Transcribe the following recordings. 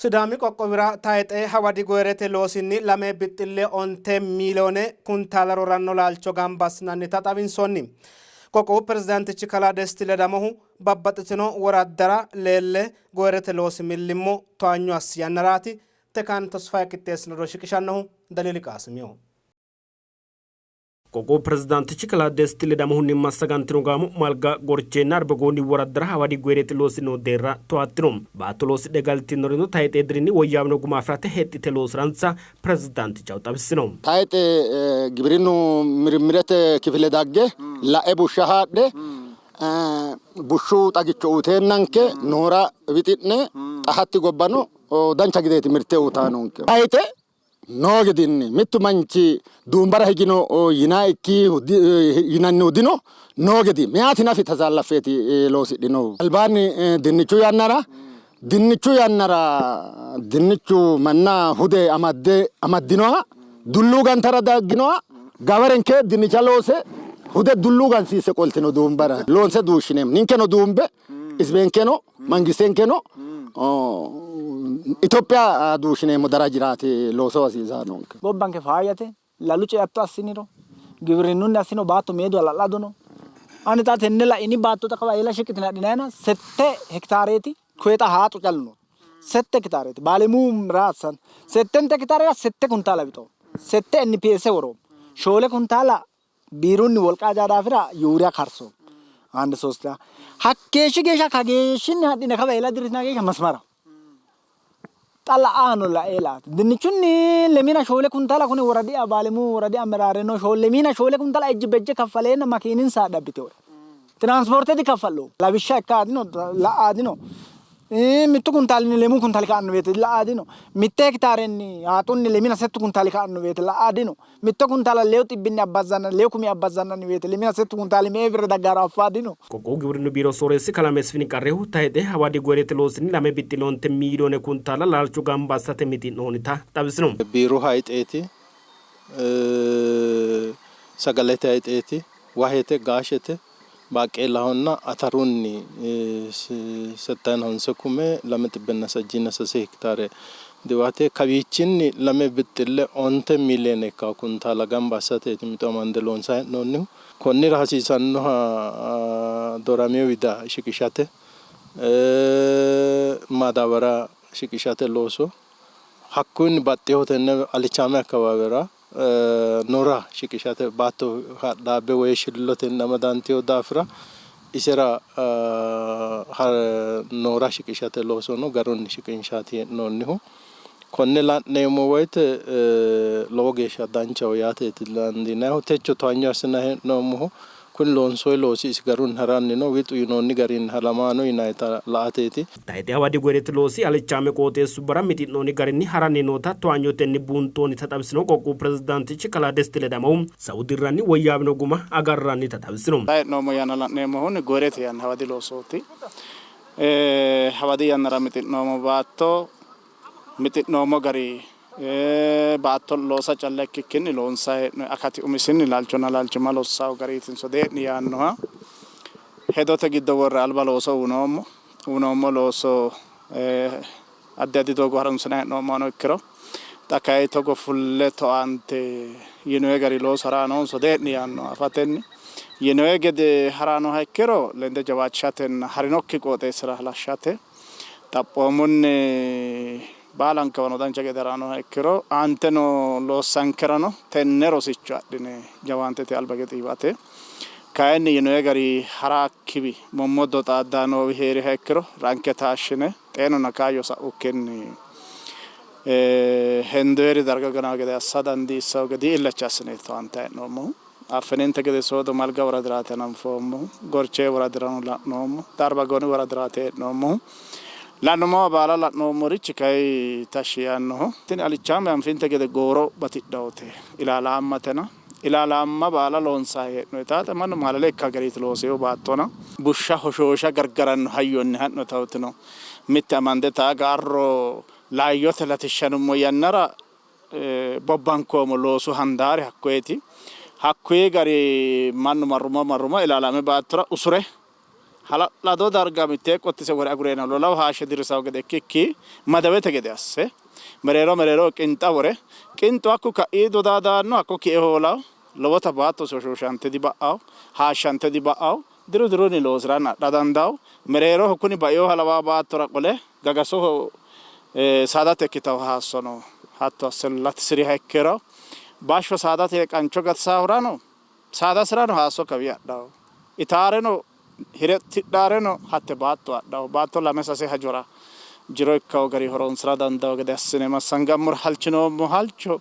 Sidaami qoqqowira tayxe hawadi goyirete loosinni lame bixxille onte miiliyoone kuntaala roranno laalcho gamba assinannita xawinsoonni. Qoqqowu pirezidaantichi kalaa Desti Ledamohu babbaxxitino woraddara leelle goyirete loosi millimmo towaanyo assi yannaraati Tekaan Tesfaye qixxeessino odoo shiqishannohu Daliili Qaasimiho. Qoqqowu pirezidaantichi kalaa Desti Ledamohunni massagantino gaamo Malga, Gorcheenna Arbegooni woraddara hawadi goyirete loosi noo deerra towaattino. Baatto loosidhe galtinorino tayxe dirinni woyyaawino guma afi'rate hexxite loosi'ransa pirezidaantichaho xawissino. Tayxe gibirinnu mirimmirete kifile dagge la'e bushsha haadhe bushshu xagicho uyiteennanke noora wixi'ne xa hatti gobbano dancha gedeeti mirte uyitannonke. Tayxe Noo gedinni mittu manchi duumbara higino yinannihu dino. Noo gedi meyaati nafi tasallaffeeti loosidhinohu. Albaanni dinnichu yannara dinnichu yannara dinnichu manna hude amadde amaddinoha dulluu gantara dagginoha gawarenke dinnicha loose hude dulluu gansiisse qoltino duumbara loonse duushshineemmo. Ninkeno duumbe Hizbenkeno mangistenkeno Itophiya duushshineemmo darajiraati looso hasiisa noonke. Gobbanke faayyate, lalu ceatto assiniro, giwirinnunni assino baatto meedu hala'ladu no. Ani xa tenne la'ini baatto xa kawa eela shiqqi yitine adhinayina sette hekitaareeti koye xa haaxu callu no. Sette hekitaareeti baalemuu raassan settente hekitaarera sette kuntaala wixoommo. Sette NPS woroommo. Shoole kuntaala Biirunni wolqa aja daafira yuuriya karso. አንድ ሶስት hakkeeshshi geeshsha kageeshshinni hadhine kawa eela dirritina geeshsha masmara xa la'ano la'e laate dinnichunni lemina shoole kuntala kuni woradi baalemu woradi ammeraare no shoole lemina shoole kuntala ejji bejje kaffaleenna makiininsa dhabbite Tiraansipoorte dikaffallo. Lawishsha ikka dino, la''a dino. Mittu kuntaalinni lemuu kuntaali ka''anno woyte la''a dino. Mitte hekitaarenni haaxunni lemina settu kuntaali ka''anno woyte la''a dino. Mitto kuntaala lewu xibbinni abbazzanna lewu kumi abbazzannanni woyte lemina settu kuntaali me''e birra daggaro affa dino. Qoqqowu Giwirinnu Biiro Sooreessi Kalaa Mesfin Qarrehu tayxe hawadi goyirete loosinni lame bixxille onte miiliyoone kuntaala laalcho gamba assate mixi'noonnita xawisino. Biiru hayxeeti, sagalete hayxeeti. Wahete, gaashete, baaqeelahonna atarunni settayina honse kume lame xibbenna sajjiina sase hekitaare diwate kawiichinni lame bixxille onte miiliyeene ikkanno kuntaala gamba assateeti mixo amande loonsanni hee'noonnihu. Konnira hasiisannoha dooramino wida shiqishate, maadaabara shiqishate looso hakkuyinni baxxinohu tenne alichaame akkawaawera Noora shiqishate baatto hadhaabbe woy shillotenni amadantino daafira isera Noora shiqishate loosono garunni shiqinshaati hee'noonnihu. Konne la'neemmo woyte lowo geeshsha danchaho yaateeti dandiinannihu. Techo towanyo assinanni hee'noommohu Kuni loonsoonni loosi isi garunni haranni no, wixu yinoonni garinni halamaano yinannita la''ateeti. Tayxe hawadi goyirete loosi alichaame qooxeessubbara mixi'noonni garinni haranni noota towaanyotenni buunxoonnita xawisino qoqqowu pirezidaantichi kalaa Desti Ledamohu, sa'u dirranni woyyaawino guma agarrannita xawisino. Xa hee'noommo yanna la'neemmohunni goyirete yanna hawadi loosooti. Hawadi yannara mixi'noommo baatto Mixi'noommo gari baatto loosa calla ikkikkinni loonsanni hee'noonni akati umisinni laalchonna laalchimma lossanno gariitinso dee'ni yaannoha hedote giddo worre alba looso uynoommo. Uynoommo looso addi addi doogo harunsinanni hee'noommohano ikkiro xa kayi togo fulle towaante yinoyi gari loosu harayi noonso dee'ni yaannoha afatenni yinoyi gede harayi nooha ikkiro lende jawaachishatenna harinokki qooxeessira halashshate Xaphoomunni baalankawano dancha gede harannoha ikkiro aante noo loossankerano tenne rosicho adhine jawaantete alba hige xiiwate. Kayinni yinoyi gari haraakkiwi mommoddo xaaddaa noowi hee'riha ikkiro ranke taashshine xeenunna kaayyo sa'ukkinni hendoyiri darga gananno gede assa dandiissanno gede illacha assineeti towaantanni hee'noommohu. Affininte gede soodo Malga woradiraati hananfoommohu. Gorchee woradirano la'noommo. Xa Arbagoni woradiraati hee'noommohu. La'nummowa baala la'noommorichi kayi tashshi yaannoho. Tini alichaame anfinte gede gooro batidhinote, ilaalaammatena. Ilaalaamma baala loonsanni hee'noonni. Xaaxe mannu maalale ikkanno gariiti loosino baattona. Bushsha hoshoosha gargaranno hayyonni ha'notawotino mitte amande taaga arro laayyote latishsha nummo yannara bobbankoommo loosu handaari hakkoyeti. Hakkuyi gari mannu marrummo marrummo ilaalaame baattora usure Hala'lado darga mittee qottise wore agureenna lolahu haashshe dirrisawo gede ikkikki madawete gede asse mereero mereeroho qinxa wore qinxu hakku ka'ii dodaa daanno hakko kie hoolawo lowota baattosi hoshooshante diba'awo haashshante diba'awo diru dirunni loosiranna adha dandawo mereeroho kuni bainoha lawawo baattora qole gagasoho saadate ikkitawo haassono hatto asse latisiriha ikkiro bashsho saadate qancho gatisaahurano saadasirano haasso kawi adhawo itaareno hire tidhaareno hatte baatto adhawo baatto lame sase hajora jiro ikkawo gari horonsira dandawo gede assine massangammora halchinoommo halcho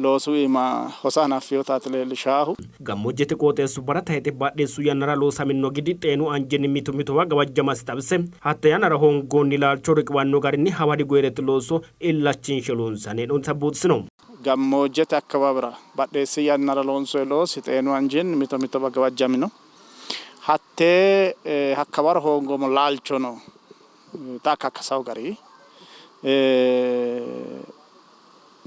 loosu iima hosa hanafinotaati leellishaahu. Gammoojjete qooxeessubbara tayxe badheessu yannara loosamino gidi xeenu anjenni mito mitowa gawajjamasi xawise hatte yannara hoongoonni laalcho riqiwanno garinni hawadi goyirete looso illachinshe loonsanni hee'noonnita buuxisino. Gammoojjete akkawawira badheessi yannara loonsoonni loosi xeenu anjenni mito mitowa gawajjamino. Hattee hakkawaro hoongoommo laalchono xa kakkasawo gari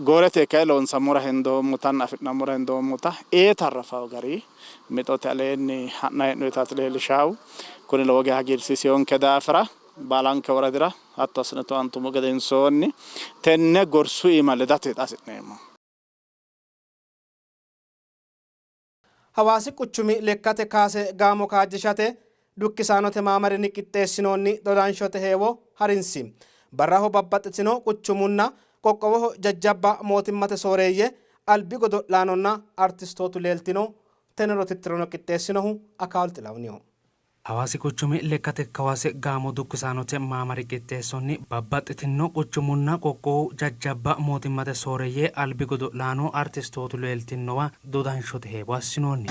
goorete kay loonsammora hendoommotanna afi'nammora hendoommota ee tarrafawo gari mixote aleenni ha'nanni hee'noonnitaati leellishaahu. Kuni lowo geya hagiirsiisinonke daafira baalanke woradira hatto assine towaantummo gedensoonni tenne gorsu iima ledate xa hasi'neemmo. Hawaasi quchumi lekkate kaase gaamo kaajjishate dukkisaanote maamarinni qixxeessinoonni dodanshote heewo harinsi. Barraho babbaxxitino quchumunna qoqqowoho jajjabba mootimmate sooreeyye, albi godo'laanonna artistootu leeltino. Tenero tittirono qixxeessinohu Akaal Xilahuniho. Hawaasi quchumi lekkate kawaase gaamo dukkisaanote maamari qixxeessonni babbaxxitinno quchumunna qoqqowu jajjabba mootimmate sooreeyye, albi godo'laano, artistootu leeltinnowa dodanshote heewo assinoonni.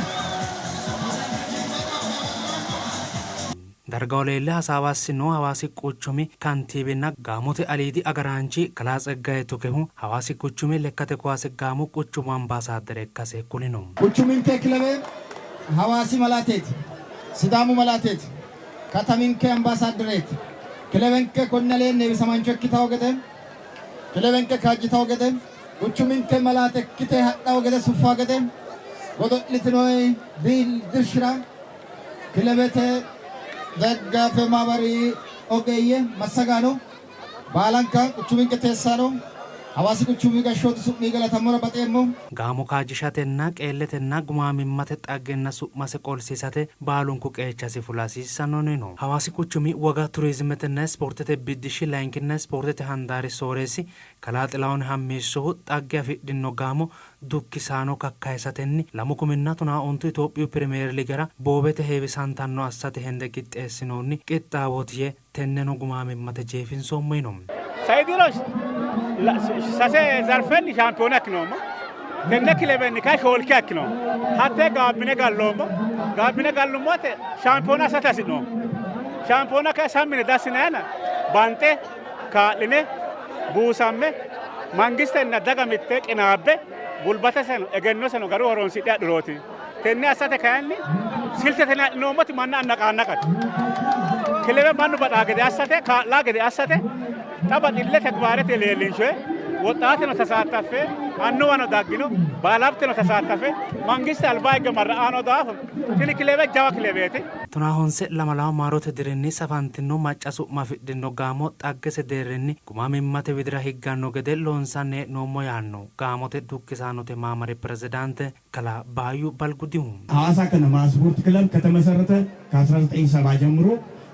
Dargaho leelle hasaawa assino Hawaasi quchumi kantiibinna gaamote aliidi agaraanchi kalaa Tseggaye Tukehu Hawaasi quchumi lekkate kowaase gaamo quchumu ambaasaaddere ikkase kulino. Quchuminke kilebe Hawaasi malaateeti, Sidaamu malaateeti, kataminke ambaasaaddereeti. Kilebenke konni aleenni heewisamaancho ikkitawo gede, kilebenke kaajjitawo gede, quchuminke malaate ikkite hadhawo gede, suffawo gede godo'litinoi dirshira kilebete daggafe maabari ogeeyye massagaano baalanka quchuminke teessaano Hawaasi quchumi gashshooti su'mii galatammora baxeemmo. Gaamo kaajjishatenna qeelletenna gumaamimmate xaggenna su'mase qolsiisate baalunku qeechasi fula hasiissanno yiino. Hawaasi quchumi woga turizimetenna ispoortete biddishshi layinkinna ispoortete handaari sooreessi kalaa Xilahun Hammeessohu xagge afidhino gaamo dukkisaano kakkayisatenni lamu kuminna tonaa ontu Itophiyu pirimeer ligera boowete heewisantanno assate hende qixxeessinoonni qixxaawooti yee tenneno gumaamimmate jeefinsoommo yiino. Sai diro sase zarfenni shaampiyoona ikkinoommo. Tenne kilebenni kay shoolkiha ikkinoommo. Hattee gaabbine galloommo. Gaabbine gallummote shaampiyoona assate hasi'noommo. Shaampiyoona kay sammine dassinayna banxe kaa'line buusamme mangistenna daga mitte qinaabbe gulbateseno egennoseno garu horonsidhe adhirooti. Tenne assate kayinni silteteni adhinoommoti manna annaqaannaqate. Kilebe mannu baxaa gede assate, kaa'laa gede assate, xa baxille tegibaarete leellinshoye, woxxaateno tasaattaffe, annuwano daggino, baalabteno tasaattaffe, mangiste albaa higge marra'aano daafo tini kilebe jawa kilebeeti. Tonaa honse lamalawo maarote dirinni safantino macca su'ma afidhino gaamo xaggese deerrinni gumaamimmate widira higganno gede loonsanni hee'noommo yaanno gaamote dukkisaanote maamari pirezidaante kalaa Baayyu Balgudihu. ሐዋሳ ከነማ ስፖርት ክለብ ከተመሰረተ ከ1970 ጀምሮ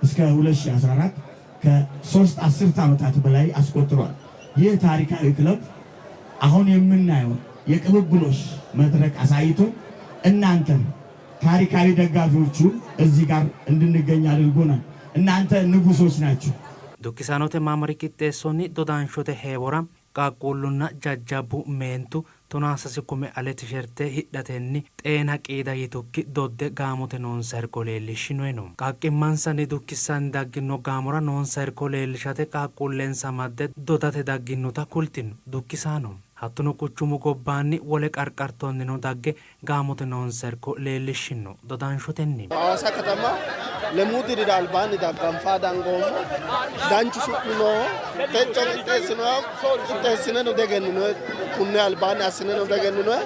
እስከ 2014 ከሶስት አስርት ዓመታት በላይ አስቆጥሯል። ይህ ታሪካዊ ክለብ አሁን የምናየው የቅብብሎሽ መድረክ አሳይቶ እናንተን ታሪካዊ ደጋፊዎቹ እዚህ ጋር እንድንገኝ አድርጎናል። እናንተ ንጉሶች ናችሁ። Dukkisaanote maamari qixxeessonni dodanshote heewora qaaqquullunna jajjabbu meentu tonaa sase kume ale tisherte hidhatenni xeena qiida yitukki dodde gaamote noonsa irko leellishshino yiino. Qaaqqimmansanni dukkissanni daggino gaamora noonsa irko leellishate qaaqquullensa amadde dodate dagginota kultino dukkisaano. Hattono quchumu gobbaanni wole qarqartonnino dagge gaamote noonsa irko leellishshino dodanshotenni. ሐዋሳ ከተማ lemuu dirira albaanni dagganfaa dangoommo danchu su'mi nooho techo qixxeessineno degenninoe kunne albaanni assineno degenninoe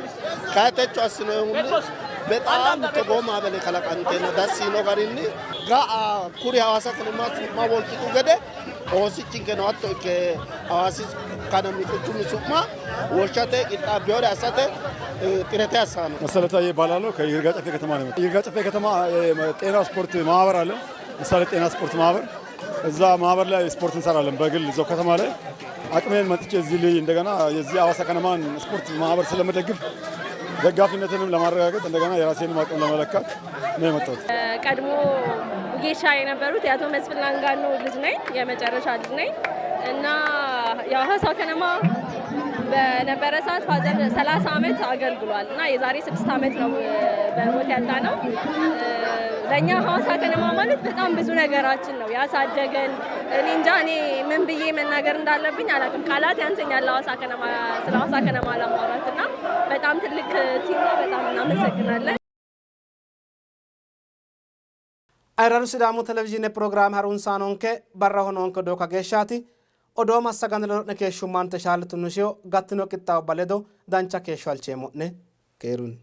kayi techo assinoehunni Bexaam togoo maabele kalaqanteenna dassi yiino garinni ga'a kuri Hawaasa Kenema su'ma wolqitu gede oosichinkeno hatto ikke Hawaasi Kanami quchumi su'ma woshshate qixxaabbinore assate xirete assanno። መሰለ ታዬ እባላለሁ። ከይርጋ ጨፌ ከተማ ነው። ይርጋ ጨፌ ከተማ ጤና ስፖርት ማህበር አለ። ምሳሌ ጤና ስፖርት ማህበር፣ እዛ ማህበር ላይ ስፖርት እንሰራለን። በግል እዛው ከተማ ላይ አቅሜን መጥቼ እዚህ ላይ እንደገና የዚህ ሐዋሳ ከነማን ስፖርት ማህበር ስለምደግፍ ደጋፊነትንም ለማረጋገጥ እንደገና የራሴንም አቅም ለመለካት ነው የመጣሁት። ቀድሞ ውጌሻ የነበሩት የአቶ መስፍን ላንጋኖ ልጅ ነኝ፣ የመጨረሻ ልጅ ነኝ እና የሐዋሳ ከነማ በነበረ ሰዓት father 30 ዓመት አገልግሏል እና የዛሬ 6 ዓመት ነው በሞት ያጣ ነው። ለእኛ ሐዋሳ ከነማ ማለት በጣም ብዙ ነገራችን ነው ያሳደገን። እኔ እንጃ እኔ ምን ብዬ መናገር እንዳለብኝ አላውቅም። ቃላት ያንሰኛል ሐዋሳ ከነማ ስለ ሐዋሳ ከነማ ለማውራት እና በጣም ትልቅ team ነው። በጣም እናመሰግናለን። Ayirradu Sidaamu televizhiine pirogiraame harunsaanonke barraho noonke odoo kageeshshaati. Odoo massaganni ledo'ne keeshshummaan Teshaale Tunnushiyo gattino qixxaawubba ledo dancha keeshsho halcheemmo'ne. Keerunni.